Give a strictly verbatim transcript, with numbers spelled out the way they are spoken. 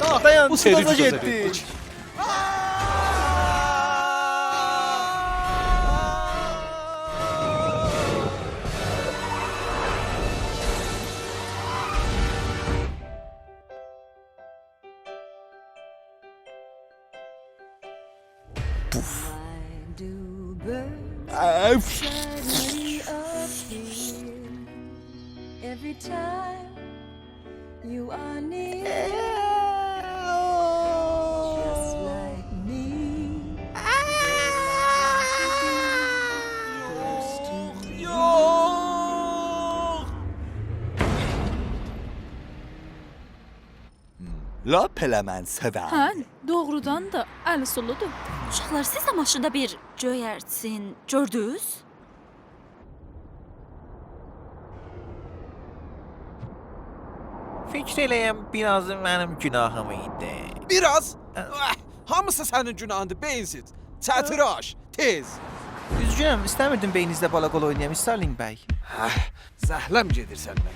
دایان، دایان، بو سری اوچ اوچ گئتدیک. پوف. Why do birds اف. Suddenly appear every time you are near? Just like me. یوخ، یوخ. لاپ ائله من سئورم. هه، دوغرودان دا، ال اوسولودور. اوشاقلار، سیز ده ماشیندا بیر گؤیرچین گؤردونوز؟ فیکیر ائله‌یم، بیر آز منیم گوناهیم ایدی. بیر آز؟ اه، هامیسی سنین گوناهیندیر، بئیین‌سیز. چتری آچ، تئز. اوزگونوم، ایسته‌میردیم بئینینیزده بالا قول اوینایام، استالین بی. هه، زهله‌م گئدیر سندن.